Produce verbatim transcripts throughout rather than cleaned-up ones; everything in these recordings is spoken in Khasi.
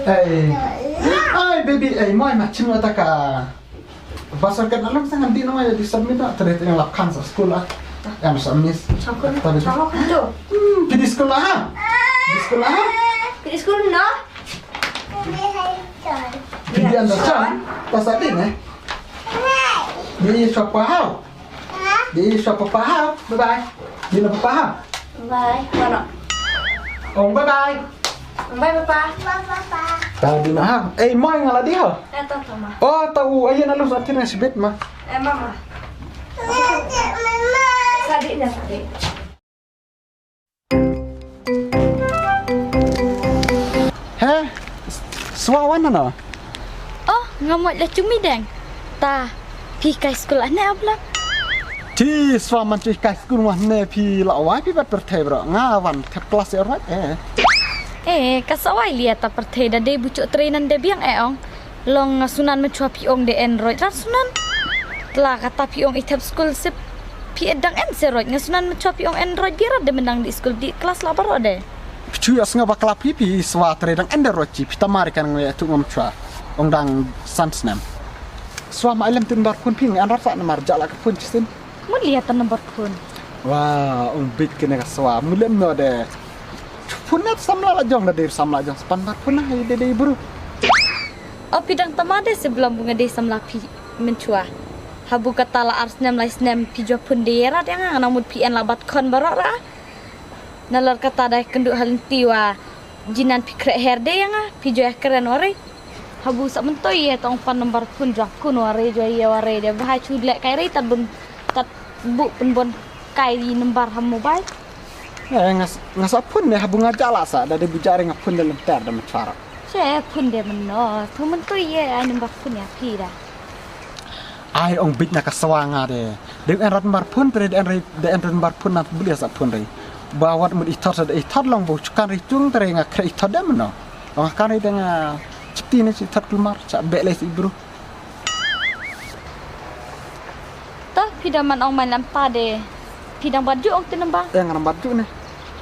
Ei. Ai, baby, ei, moi ma chim ta ka. Basar kan alam sangan di nama ya di submit na, tadi yang lapkan sa school ah. Yang sa miss. Chakun, Tapi chakun tu. Hmm, pergi sekolah ha? Di sekolah ha? Pergi sekolah no? Pergi anda chan, pasal ini. Di siapa hau? Di siapa papa hau? Bye bye. Di na papa hau? Bye. Mana? Oh, bye bye. Bye papa. Tadi na ha. Eh, mai ngala di ha. Eh, to to ma. Oh, tahu aja na lu sa tir na sibit ma. Eh, mama. Sadi na sadi. He, Swa wan na no? Oh, nga mut la chumi deng. Ta, phi kai skul ane abla? Ti Swa man ti kai skul wan ne phi la wai phi bat perthei bro. Nga wan thep klas ya rwat eh. Eh, ka sa wai lia ta perthei da de buchuk trei nan de biang eh ong. Long nga sunan me chwa phi ong de en roi rat sunan. Tla kata phi ong i thep skul sip. Phi edang en se roi nga sunan me chwa phi ong en roi biara de menang di skul di klas la baro de. Phi chu ya snga bakla phi phi Swa tre dang en de roi chi phi tamari kan ngi tu ngam chwa. Ong dang san snem. Swa ma ilem tin bar phun phi ngan rat sa namar jala ka phun chisin. Mut lia ta number phone. Wa, ong bit kene ka Swa. Mulem no de. Phone net samla la jong da de samla jong span bar phone hai de de bru. O phi dang tama de se blam bunga de samla phi menchwa. Habu kata la ar snem lai snem phi jwa phone de rat yang nang mut phi en la bat khon barok ra. Nalar kata dai kendu halenti wa. Jinan phi krek her de yang phi jwa keren wari. Habu sa mentoi ye tong pan number phone jwa phone wari jwa ye wari de bahai chudlek kai ri tat bun tat bu pun bon kai di number ha mobile. Eh, ngas ngas phone ne habu nga jala sa da de bu jare nga phone de lenter da machara. Che phone de menno. Thu mentoi ye ai number phone ya phi da. Ai ong bit na ka Swa nga de. De en rat number phone pre de en re de en rat number phone na beli sa phone re. Ba wat mut i thot sa de i thot long bu chukan ri chung tre nga kre i thot de menno. Ong kan ri de nga chipti ne si thot kulmar cha be le si bru. To phi da man ong man lam ta de. Phi dang bat ju ong tin namba. Eh ngan bat ju ne.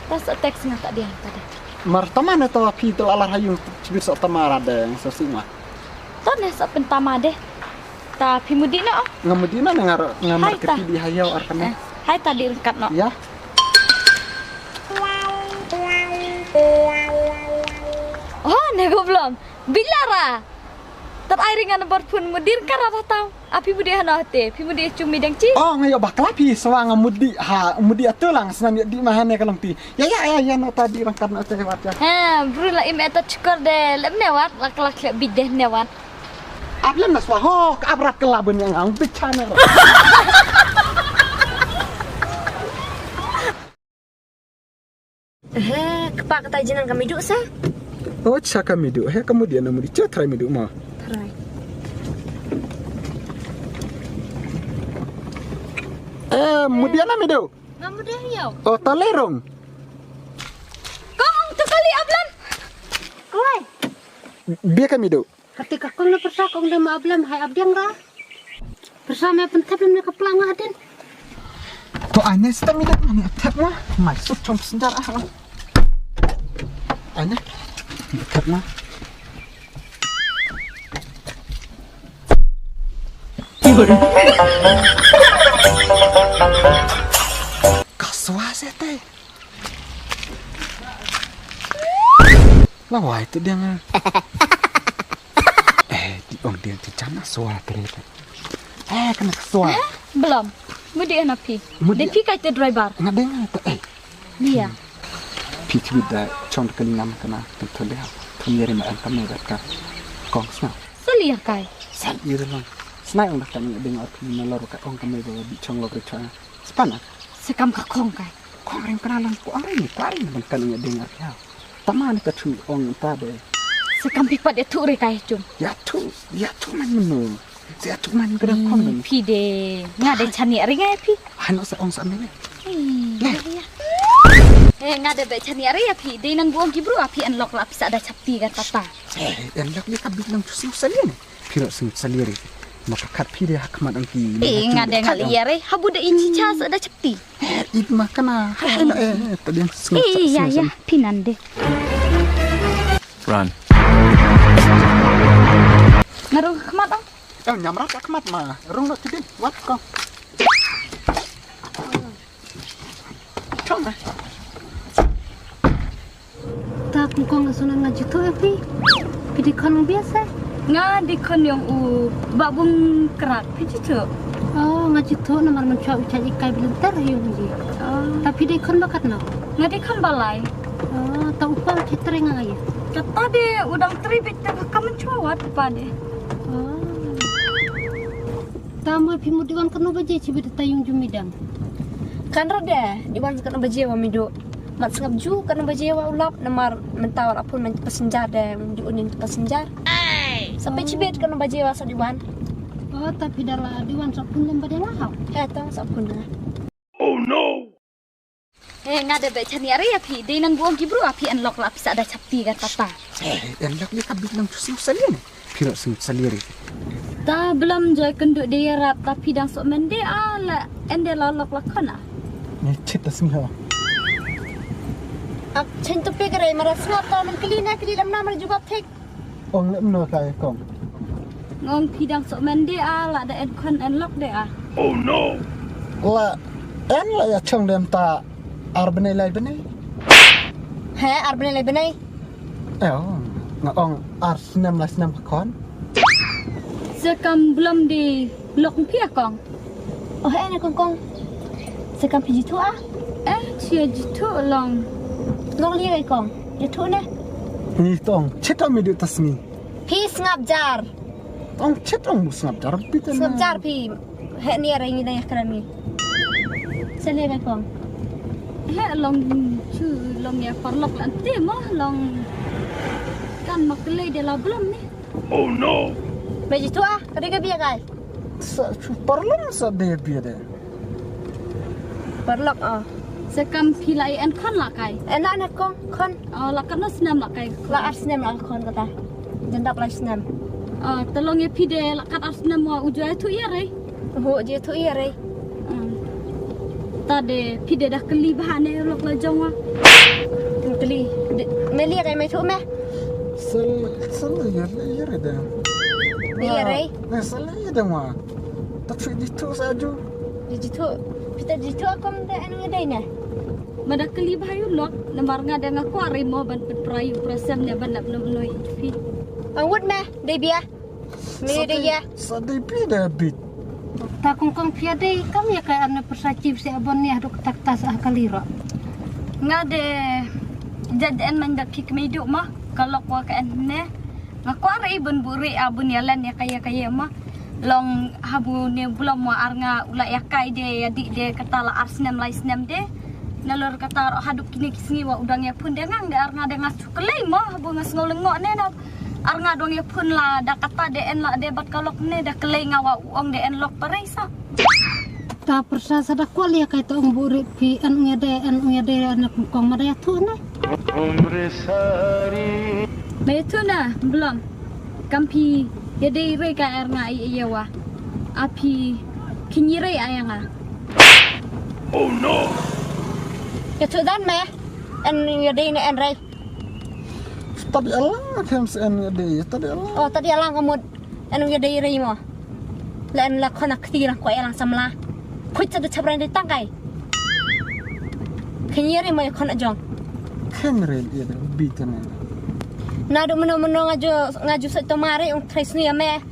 Ta sa text nga ta dia ta de. Mar tama ne to phi to la la hayung chibit sa tama ra de sa si ma. To ne sa pen tama de. Ta phi mudi no. Nga mudi no ne ngar ngar mar ke phi di hayau ar kan. Eh, hai ta di rengkat no. Ya. Oh ne go blom. Bilara. Tat ai ringan number phone mudir kara ba tau. Api mudir hana te, pi mudir chumi deng chi. Oh ngayo bakla pi swa nga mudi ha mudi atulang snan ya di mahane kalong ti. Ya ya ya ya no tadi rangkat no te wat ya. Ha, bru la im etat chukor de lem ne wat, lak lak lek bid de ne wat. Ablem na swa ho, ka abrat kala bun yang ang bichana. He, kpa kata jinan kami duk sa? Oh, cha kami duk. He, kamu dia namu di cha try mi duk ma. Try. Eh, mu dia na mi duk. Namu dia yau. Oh, talerong. Kong tu kali ablan. Kuai. Bia kami duk. Kati ka kong na persa kong da ma ablam hai abdiang ka. Persa me pen thep ne ka plang adin. To ane sta mi dat mani thep ma. Mai sut chom sendar ah. Ane. Thep ma. Kaswa se te. Lawai tu dia nga. Eh, di ong dia ti jana swa teri. Eh, kana swa. Belum. Mudi ana pi. Mudi. Dia pi kai tu driver. Nga dia nga tu eh. Dia. Pi tu da chong ka ngam kana tu tu dia. Tu ni rima an kami kat ka. Kong sna. Sali ya kai. Sali ya lang. Sna ong da kan dia nga pi na lor ka ong kami ba di chong lok ri chong. Spana. Sekam ka kong kai. Kong ring kana lang ko ari ni ko ari ban kan ngi ding ar ya. Tama ni ka thu ong ta de. Sekam pi pat ya thu ri kai chum. Ya thu, ya thu man menu. Ya thu man ka dang kong. Pi de. Nga de chani ri ngai pi. Hano sa ong sa mene. Eh nga de be chani ri ya pi. De nan buang ki bru api an lok la pi sa da chapti ka tata. Eh an lok ni ka bit lang chu sing sa ni. Phi ro sing salary. Ma ka khat phi de ha khmat ang ki. Eh nga de nga le ya re. Habu de i chi cha sa da chapti. Eh it ma kana. Hai no eh ta diang sing. Eh ya ya phi nan de. Run. Nga rung khmat ong. Eh, nyamrat ka khmat ma. Rung lo tidin. Wat kong. Chong na. Ta kong kong sunan nga jutu eh phi. Phi di khon biasa. Nga di khon yong u Bah Bung Krak, phi jutu. Oh, nga jutu namar man chwa u chai ikai bilinter yong ji. Oh. Ta phi di khon bakat no. Nga di khon balai. Oh, ta u pa u chai tring nga ya. Kata de u dang tri bit te ka man chwa wat pa de. Oh. Ta mo phi mu di wan kano baje chi bit ta yung jumi dang. Kan ra de, di wan kano baje wa midu. Mat sngap ju kano baje wa ulap namar mentaw la pun man passenger de, di unin passenger. Sampai chi bit kano baje wa sa di wan. Oh, ta phi dala di wan sa pun lem baje wa hau. Eh, ta sa pun na. Oh no. Eh, nga da beh chani are ya phi, dei nang buong ki bru a phi en lok la phi sa da chapti ka tata. Eh, en lok ni ka bit nang chu sing sali ne. Phi ro sing sali re. Ta blam joi kendu de ya rap ta phi dang sok mende a la en de la lok la khon a. Ni chit ta sing ha. Ak chen tu pe kare mara sngap ta man kli na kli lam na mara jubab thik. Ong lem no kai kong. Ngong phi dang sok mende a la da en khon en lok de a. Oh no. La en la ya chong dem ta ar bnei lai bnei. He ar bnei lai bnei. Eh, oh, nga ong ar snem lai snem ka khon. Sekam blom di lok phi a kong. Oh, eh, na kong kong. Sekam phi jithu a? Eh, chia jithu long. Long li ai kong. Jithu ne. Ni tong, chetom mi du tasmi. Phi sngap jar. Tong chetom bu sngap jar phi tan. Sngap jar phi. He ni ara ni dang ya krami. Sele ai kong. He long chu long ya parlok lan te mo long. Kan maklei de la blom ni. Oh no. Me jithu a, ka dei ka bia kai. Sa chu parlok sa de bia de. Parlok a. Sekam phi la en khon la kai. En la ne kong khon. Oh, la kan no snem la kai. La ar snem la khon kata. Jendap la snem. Oh, telong ya phi de la kat ar snem wa u joi thu ya re. Ho je thu ya re. Hmm. Ta de phi de da kli ba ne lok la jong wa. Kli. Me li kai me thu me. Sel sel ya ya re de. Ni ya re. Ne sel ya de wa. Ta chu di thu sa ju. Di thu. Phi ta di thu kom de an ngi dei ne. Ma da kli ba yu lok namar nga da nga kwah re mo ban pet prayu prasem ne ban lap nom noi phi. Angut me de bia. Ni de ya. Sa de pi de bit. Ta kong kong phi de kam ya ka an persa chip se abon ni aduk tak tas ah kali ro. Nga de jad en man da phi kmi du ma ka lok wa ka en ne. Nga kwah re bun bu re a bun ya len ya ka ya ka ya ma. Long habu ne bulom wa ar nga u la ya kai de ya di de kata la ar snem lai snem de. Nalor kata ro haduk kini ki sngi wa u dang ya phun de ngang de ar nga de nga chu klei ma habu nga sngew lengo ne na. Ar nga dong ya phun la da kata de en la de bat ka lok ne da klei nga wa u ong de en lok parei sa. Ta persa sa da kwah ya kai ta ong bu re phi en ong ya de en ong ya de en kong ma da ya thu ne. Me thu na blom. Kam phi ya de re ka er nga i ya wa. A phi kini re a ya nga. Oh no. Ya thu dan me. En ya de ne en re. Tadi alang kem se en ya de tadi alang. Oh tadi alang ka mut. Anu ya dei rei mo. La anu la khon a kti lang ko ya lang samla. Khuit sa du chap rang dei tang kai. Khen ya rei mo ya khon a jong. Khen rei ya dei bi tan. Na du mano mano nga ju nga ju sa to mare ung trai snu ya me.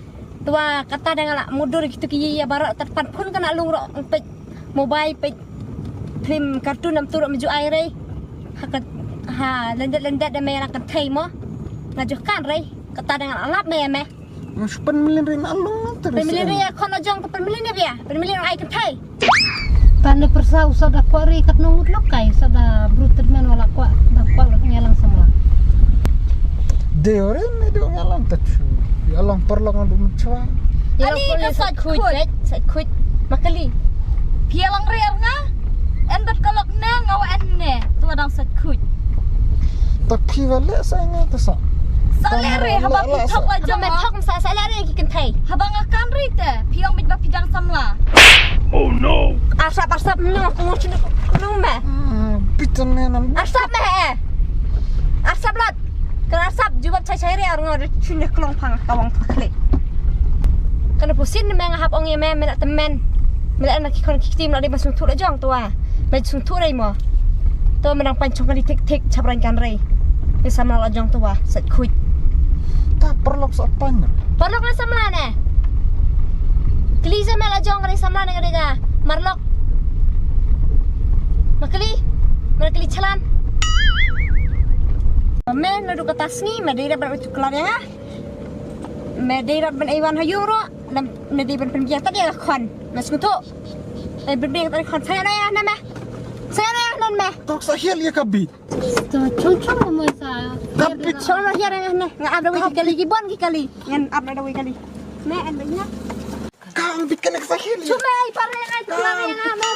Tua kata dang la mudur gitu ki ya baro tat pan phun kana lung ro ung pej mobile pej film kartun nam turu maju ai rei. Ha ka ha lendet lendet da me lang kan thei mo. Nga ju kan rei kata dang la lap me ya me. Mas pynmlien ri na long ter. Pynmlien ri ya khon a jong ka pynmlien ya bia. Pynmlien ai ka thai. Tane persa u sa da kwah ri kat nong mut lok kai sa da brut men wala kwah da kwah lok ngelang samla. De ore me do ngelang ta chu. Ya long perlok ndu mut chwa. Ani ka sat khuit, sat khuit. Makali. Pia lang ri ar nga. En bat ka lok ne nga wa en ne. Tu adang sat khuit. Ta phi wa le sa nga ta sa. Sa le re haba phi thok la jong me thok sa sa le re ki kynthei. Haba nga kan re te phi ong mit ba phi dang samla. Oh no. Arsap arsap no ko ngo chinu no me. Pitan ne nam. Arsap me he. Arsap lat. Kan arsap jubab chai chai re. Ar nga da chun da klong pang ka wang pakle. Kana pusin me nga hap ong ïa me, me la temen. Me la na ki khon ki kti me la dei ba sngewthuh la jong to wa. Me sngewthuh dei mo. To me dang pan chong kali tik tik chap rang kan rei. Ïa samla la jong to wa, sat khuid. Ta paralok sa pan. Paralok na samla ne. Kli sa me la jong kali samla ne ka dei ka. Marlok. Ma kli. Ma kli chalan. Me na du ka tasngi, me dei da ba tu kla ya. Me dei rat ban ai wan ha yung ro, nam me dei ban pynbiang tad ïa ka khon. Me sngewthuh. Ai pynbiang tad ïa ka khon. Sa ïa na ïa na me. Sa ïa na ïa na me. Tok sa hial ïa ka bit. To chong chong mo sa. Ka bit. Chong na hial ïa na. Nga ap da wei ki kali, ki bon ki kali. Ngan ap da wei kali. Me an da ïa. Ka ang bit ka na ka sa hial ïa. Chum me ai par ïa ngai tu la ïa nga me.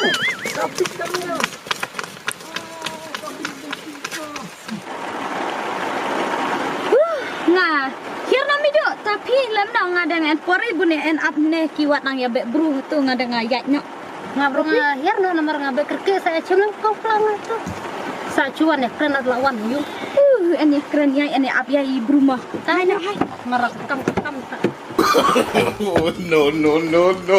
Ka bit ka na. Nga hiar na mido, tapi lem na nga dang en pori bune en ap ne ki wat nang ya be bru tu nga dang ya nyok. Nga bru nga hiar na namar nga be kerke sa chim lang kau plang tu. Sa chuan ya kren at lawan yu. Uh, en ya kren ya, en ya ap ya i bru ma. Hai na hai. Marak kam kam ta. Oh, no, no, no, no.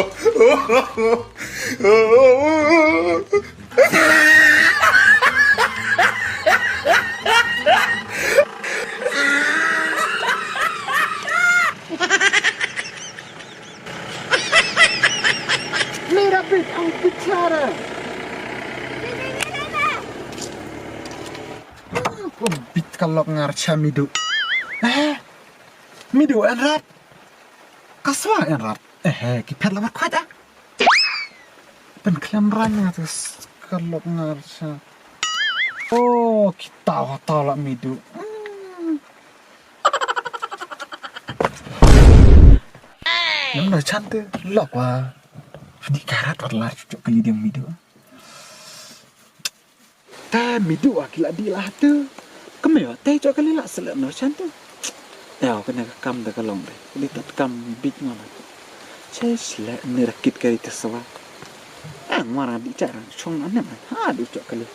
Mira bit ang bichara. Ko bit ka lok ngar cha midu. Eh, midu en rat. Ka swa en rat. Eh, ki phet la wat khwat ah. Pen klem rang nga tu s-, ka lok ngar cha. Oh, ki taw ha taw la midu. Hmm. Nam na chan tu lok wa. Di karat wat la chok kali dia midu. Te midu a ki la di la te. Kame wa te chok kali la selek no chan te. Te wa kane ka kam te ka long te. Kali tat kam bit ma la. Che selek ni rakit kali te swa. Ang mara di chara chong na ne ma. Ha du chok kali.